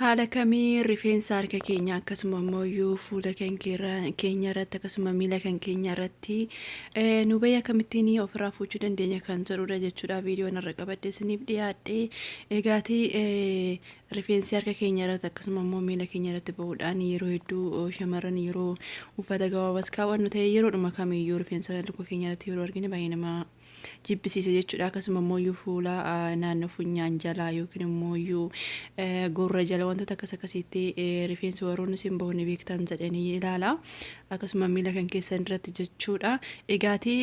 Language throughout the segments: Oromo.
Haala kamiin rifeensa harka keenya akkasuma immoo fuula kan keenya irratti akkasuma miila kan keenya irratti nu bahee akkamittiin ofirraa fuuchuu dandeenya kan jedhudha jechuudha. Viidiyoon irra qabadde isiniif dhiyaadhe. Egaatii rifeensi harka keenya irratti akkasuma immoo miila keenya irratti bahuudhaan yeroo hedduu shamarran yeroo uffata gabaabaas kaawwannu ta'e yeroodhuma kamiyyuu rifeensa luka keenya irratti yeroo argine baay'ee nama jibbisiisa jechuudha. Akkasuma immoo fuula naannoo funyaan jalaa yookiin immoo gurra jala wantoota akkas akkasiitti rifeensi warroonni isin bahu ni beektan jedhanii ilaala. Akkasuma miila kan keessan irratti jechuudha. Egaatii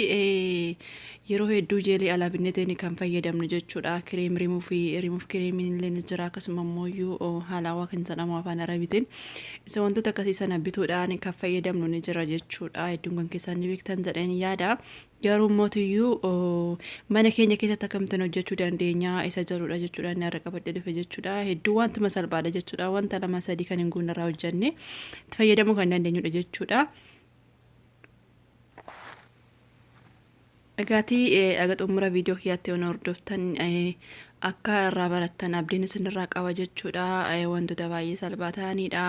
yeroo hedduu jeelii alaa binneetiin kan fayyadamnu jechuudha. Kireem rimuu fi rimuuf kireemiin illee ni jira. Akkasuma immoo halaawaa kan jedhamu afaan Arabiitiin. Isa wantoota akkasii sana bituudhaan kan fayyadamnu ni jira jechuudha. Hedduun kan keessan ni beektan jedheen yaada. Garuu mootiyyuu mana keenya keessatti akkamittiin hojjechuu dandeenya isa jedhudha jechuudha. Inni har'a qabadhee dhufe jechuudha. Hedduu wantuma salphaadha jechuudha. Wanta lama sadii kan hin guunne irraa hojjenne itti fayyadamuu kan dandeenyudha jechuudha. Dhugaatii dhaga xumura viidiyoo kiyyaatti yoo hordoftan akka irraa barattan abdiin isinirraa qaba jechuudha. Wantoota baay'ee salphaa ta'anidha.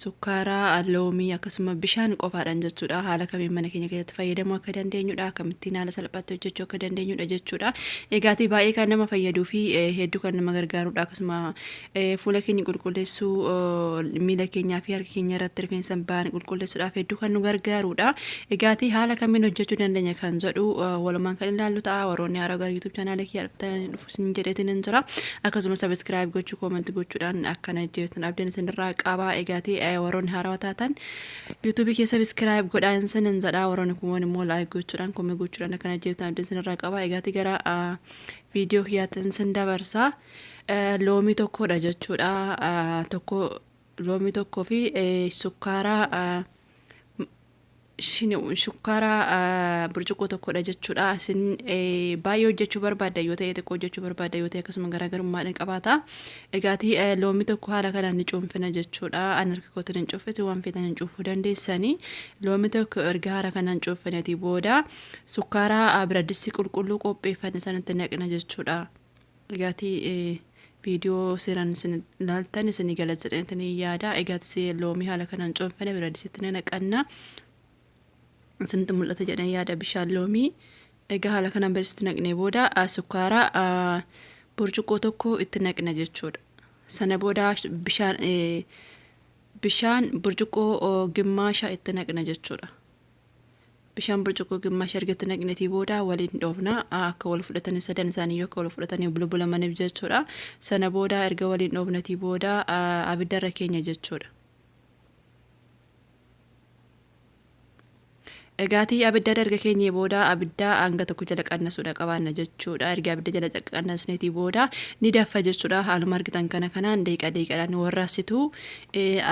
Sukkaara, loomii akkasuma bishaan qofaadhaan jechuudha. Haala kamiin mana keenya keessatti fayyadamuu akka dandeenyudha. Akkamittiin haala salphaatti hojjechuu akka dandeenyudha jechuudha. Egaatii baay'ee kan nama fayyaduu fi hedduu kan nama gargaarudha. Akkasuma fuula keenya qulqulleessuu, miila keenyaa fi harka keenya irratti rifeensa ba'an qulqulleessuudhaaf hedduu kan nu gargaarudha. Egaatii haala kamiin hojjechuu dandeenya kan jedhu walumaan kan ilaallu ta'a. Warroonni haaraa gara YouTube chaanaala kiyyaa dhuftanii dhufu isin jedheetiin hin jira. Akkasuma subscribe gochuu, comment gochuudhaan akkana jettan abdiin isinirraa qaba. Egaatii warroonni haarawaa taatan YouTube kee subscribe godhaa isin hin jedha. Warroonni kumoon immoo like gochuudhaan, comment gochuudhaan akkana jettan abdiin isinirraa qaba. Egaatii gara viidiyoo kiyyaatti isin dabarsa. Loomii tokkodha jechuudha. Tokko loomii tokkoo fi sukkaara shukkaara burcuqqoo tokkodha jechuudha. Isin baay'ee hojjechuu barbaadda yoo ta'e, xiqqoo hojjechuu barbaadda yoo ta'e akkasuma garaagarummaadhaan qabaata. Egaatii loomii tokko haala kanaan ni cuunfina jechuudha. Ani harka kootiin hin cuuffisi, waan feetan hin cuunfuu dandeessanii. Loomii tokko erga haala kanaan cuunfineetii booda sukkaara biradistii qulqulluu qopheeffanne sanatti naqna jechuudha. Egaatii viidiyoo seeraan isin ilaaltan isin gala jedhanii yaada. Egaatii loomii haala kanaan cuunfine biradisitti ni naqanna. Isinitti mul'ata jedhanii yaada bishaan loomii. Egaa haala kanaan biradisitti naqnee booda sukkaara burcuqqoo tokko itti naqna jechuudha. Sana booda bishaan burcuqqoo gimmaasha itti naqna jechuudha. Bishaan burcuqqoo gimmaasha erga itti naqneetii booda waliin dhoofna, akka wal fudhatanii, sadan isaanii akka wal fudhatanii bulbulamaniif jechuudha. Sana booda erga waliin dhoofnetii booda abiddarra keenya jechuudha. Egaatii abidda erga keenyee booda abidda hanga tokko jala qannasuudha qabaanna jechuudha. Erga abidda jala qannasneetii booda ni daffa jechuudha. Haaluma argitan kana kanaan daqiiqaa daqiiqaadhaan warraasitu.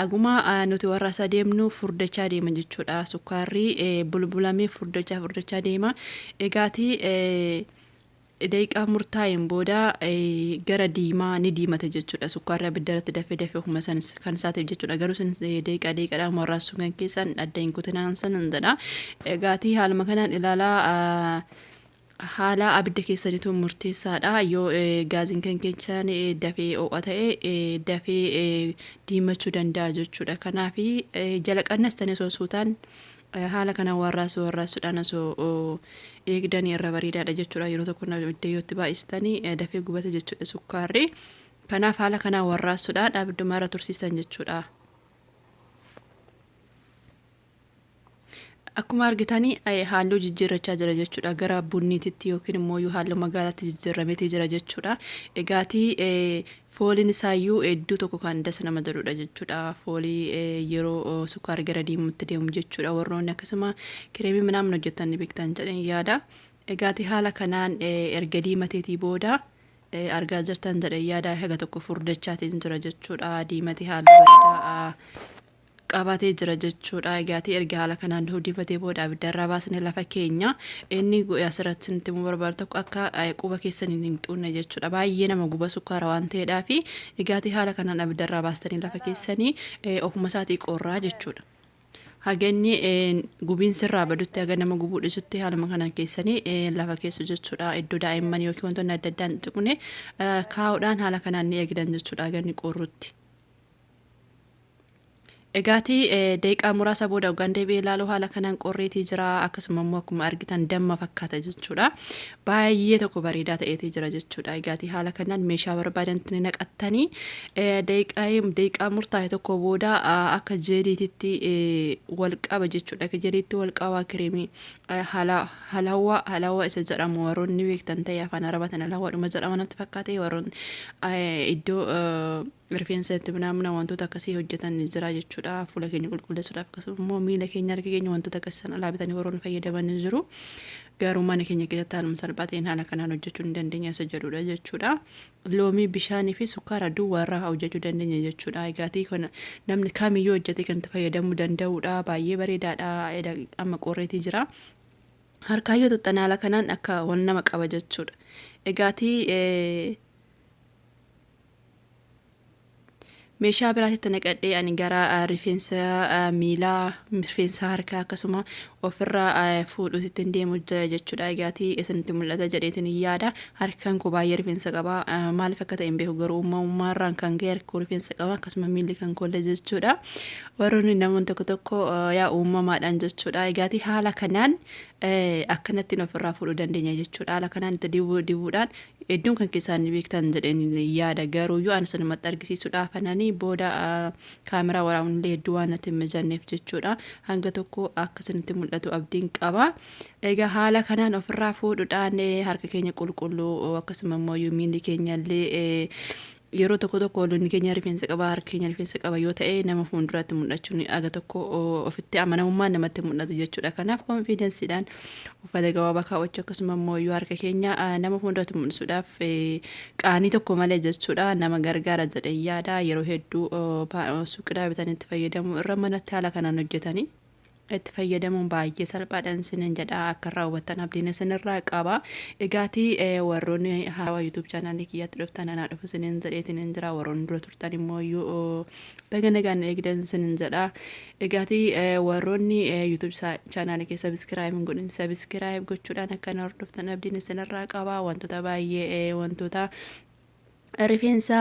Aguma nuti warraasaa deemnu furdachaa deema jechuudha. Sukkaarri bulbulamee furdachaa furdachaa deema. Egaatii daqiiqaa murtaa'een booda gara diimaa ni diimate jechuudha. Sukkaarri abidda irratti dafee dafee ofuma san kan isaatiif jechuudha. Garuu isin daqiiqaa daqiiqaadhaan warraasuu kan keessan adda hin kutinaan sanan jedha. Egaatii haaluma kanaan ilaalaa, haala abidda keessanitu murteessaadha. Yoo gaaziin kan keessan dafee ho'a ta'e dafee diimachuu danda'a jechuudha. Kanaaf jala qannastanii osoo suutaan haala kanaan warraasuu warraasuudhaan osoo eegdanii irra bareedaadha jechuudha. Yeroo tokko abidda yoo itti baay'istanii dafee gubata jechuudha sukkaarri. Kanaaf haala kanaan warraasuudhaan abidduma irra tursiistan jechuudha. Akkuma argitanii halluu jijjiirrachaa jira jechuudha. Gara bunniititti yookiin immoo halluu magaalaatti jijjiirrameetii jira jechuudha. Egaatii fooliin isaayyuu hedduu tokko kan das nama jedhudha jechuudha. Foolii yeroo sukkaarri gara diimuutti deemu jechuudha. Warroonni akkasuma kireemii minaamin hojjetan ni beektan jedheen yaada. Egaatii haala kanaan erga diimateetii booda argaa jirtan jedheen yaada, haga tokko furdachaatiin jira jechuudha. Diimatee haala bareedaa qabatee jira jechuudha. Egaatii erga haala kanaan dibatee booda abiddarraa baasnee lafa keenya. Inni asirratti nutti himuu barbaadu tokko akka quba keessaniin hin xuunne jechuudha. Baay'ee nama guba sukkaara waan ta'eedhaa fi egaatii haala kanaan abiddarraa baastanii lafa keessanii ofuma isaatii qorraa jechuudha. Haganni gubiinsi irraa badutti, haga nama gubuu dhiisutti haaluma kanaan keessanii lafa keessu jechuudha. Iddoo daa'imman yookiin wantoonni adda addaan tuqne kaa'uudhaan haala kanaan ni eegdan jechuudha haganni qorrutti. Egaatii daqiiqaa muraasa booda hoggaan deebi'ee ilaalu haala kanaan qorreetii jira. Akkasuma immoo akkuma argitan damma fakkaata jechuudha. Baay'ee tokko bareedaa ta'eetii jira jechuudha. Egaatii haala kanaan meeshaa barbaadanitti ni naqattanii, daqiiqaa murtaa'e tokko booda akka jeeliititti wal qaba jechuudha. Akka jeeliitti wal qabaa. Kireemii halawaa, halawaa isa jedhamu warroonni beektan ta'e, afaan arabaatiin halawaadhuma jedhama natti fakkaate. Warroonni iddoo rifeensa itti binaamna wantoota akkasii hojjetan jira jechuudha. Fuula keenya qulqulleessuudhaaf, akkasuma immoo miila keenya, harka keenya, wantoota akkasii sana alaa bitanii warroonni fayyadaman ni jiru. Garuu mana keenya keessatti haaluma salphaa ta'een haala kanaan hojjechuu ni dandeenya isa jedhudha jechuudha. Loomii, bishaanii fi sukkaara duwwaarraa hojjechuu dandeenya jechuudha. Egaatii kana namni kamiyyuu hojjetee kan itti fayyadamuu danda'udha. Baay'ee bareedaadha. Amma qorreetii jira. Harkaayyoo tuxxan haala kanaan akka wal nama qaba jechuudha. Egaatii meeshaa biraatti naqadhee ani gara rifeensa miilaa, rifeensa harkaa akkasuma ofirraa fuudhuutti deemu jira jechuudha. Egaatii isinitti mul'ata jedheetiin yaada. Harkaan koo baay'ee rifeensa qaba. Maaliif akka ta'e hin beeku, garuu uumamummaarraan kan ka'e harki koo rifeensa qaba, akkasuma miilli kan koollee jechuudha. Warroonni namoonni tokko tokko yaa uumamaadhaan jechuudha. Egaatii haala kanaan akkanattiin ofirraa fuudhuu dandeenya jechuudha. Haala kanaan itti dibuudhaan hedduun kan keessaan ni beektan jedheen yaada, garuu yoo ani sanumatti argisiisuudhaaf ananii booda kaameraa waraabuun illee hedduu waan natti hin mijanneef jechuudha. Hanga tokko akka isinitti mul'atu abdiin qaba. Egaa haala kanaan ofirraa fuudhuudhaan harka keenya qulqulluu, akkasuma immoo miilli keenya illee, yeroo tokko tokko lolli keenya rifeensa qaba, harki keenya rifeensa qaba yoo ta'e, nama fuulduratti mul'achuun aga tokko ofitti amanamummaan namatti mul'atu jechuudha. Kanaaf confidenceiidhaan uffata gabaabaa kaawwachuu, akkasuma immoo yoo harka keenya nama fuulduratti mul'isuudhaaf qaanii tokko malee jechuudha, nama gargaara jedhee yaada. Yeroo hedduu suuqidhaa bitanii itti fayyadamu irra manatti haala kanaan hojjetanii itti fayyadamuun baay'ee salphaadhaan isinin jedha. Akka irraa hubattan abdiin isinirraa qaba. Egaatii warroonni haarawaa YouTube channelii kiyyaatti dhuftan, anaa dhufu isinin jedheetiin hin jira. Warroonni dura turtan immoo iyyuu baga nagaan eegdan isinin jedha. Egaatii warroonni YouTube channelii keessa subscribe hin godhin, subscribe gochuudhaan akka na hordoftan abdiin isinirraa qaba. Wantoota baay'ee, wantoota rifeensa,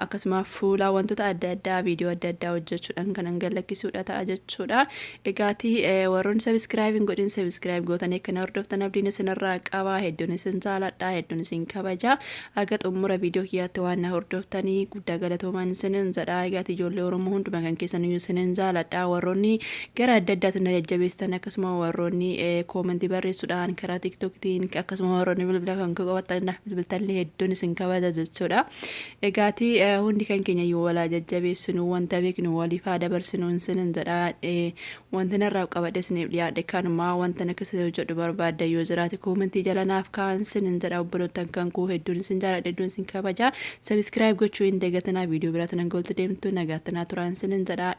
akkasuma fuula, wantoota adda addaa, viidiyoo adda addaa hojjechuudhaan kan gallakkisuudha ta'a jechuudha. Egaatii warroonni subscribe hin godhin, subscribe gootanii akka na hordoftan abdiin isinirraa qaba. Hedduun isin jaaladha, hedduun isin kabaja. Haga xumura viidiyoo kiyyaatti waan na hordoftanii guddaa galatoomaan isinin jedha. Egaatii ijoollee Oromoo hunduma kan keessan iyyuu isinin jaaladha. Warroonni gara adda addaatti na jajjabeessitan, akkasuma warroonni commentii barreessuudhaan karaa TikTokitiin, akkasuma warroonni bilbila kan qabattan naaf bilbiltallee hedduun isin kabaja jechuudha. Egaatii hundi kan keenya iyyuu walaa jajjabeessinu, wanta beeknu waliif haa dabarsinu isinin jedha. Wanti narraa qabadhe isiniif dhiyaadhe kanuma. Wanta akkasii hojjedhu barbaadda yoo jiraate, commentii jala naaf kaa'an isinin jedha. Obboloottan kan koo, hedduun isin jaaladha, hedduun isin kabaja. Subscribe gochuu hin dagatinaa. Viidiyoo biraatti nan golti deemtu nagaatti naa turaan isinin jedha.